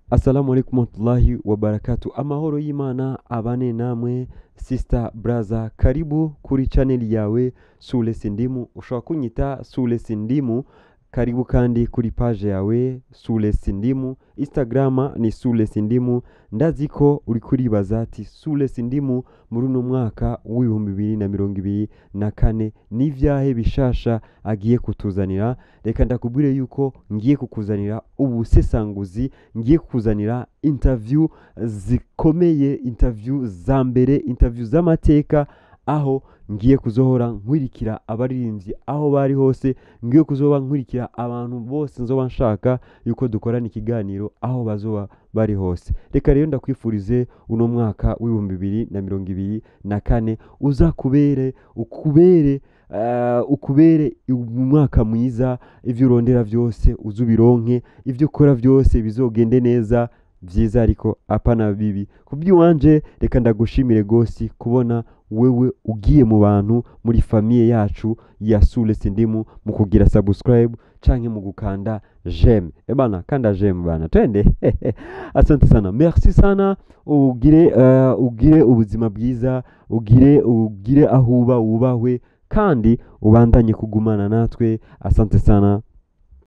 Assalamu alaikum warahmatullahi wabarakatu. Amahoro y'Imana abane namwe, sister, brother, karibu kuri channel yawe Sule Sindimu. Ushobora kunyita Sule Sindimu. Karibu kandi kuri page yawe Sule Sindimu. Instagram ni Sule Sindimu. Ndazi ko uri kuribaza ati Sule Sindimu muri uno mwaka w'2024 n'ivyahe bishasha agiye kutuzanira. Reka ndakubwire yuko ngiye kukuzanira ubusesanguzi, ngiye kukuzanira interview zikomeye, interview za mbere, interview z'amateka, aho ngiye kuzohora nkurikira abaririmbyi aho bari hose, ngiye kuzoba nkurikira abantu bose nzoba nshaka yuko dukorana ikiganiro aho bazoba bari hose. Reka rero ndakwifurize uno mwaka w'2024 uzakubere ukubere ukubere umwaka mwiza. Ivyo urondera vyose uzubironke, ivyo ukora vyose bizogende neza vyiza, ariko apana bibi. Kuby'iwanje, reka ndagushimire gose kubona wewe ugiye mu bantu muri famille yacu ya Sule Sindimu mu kugira subscribe canke mu gukanda j'aime. Ebana, kanda j'aime bana, twende. Asante sana, merci sana. Ugire ubuzima bwiza, ugire aho uba wubahwe kandi ubandanye kugumana natwe. Asante sana.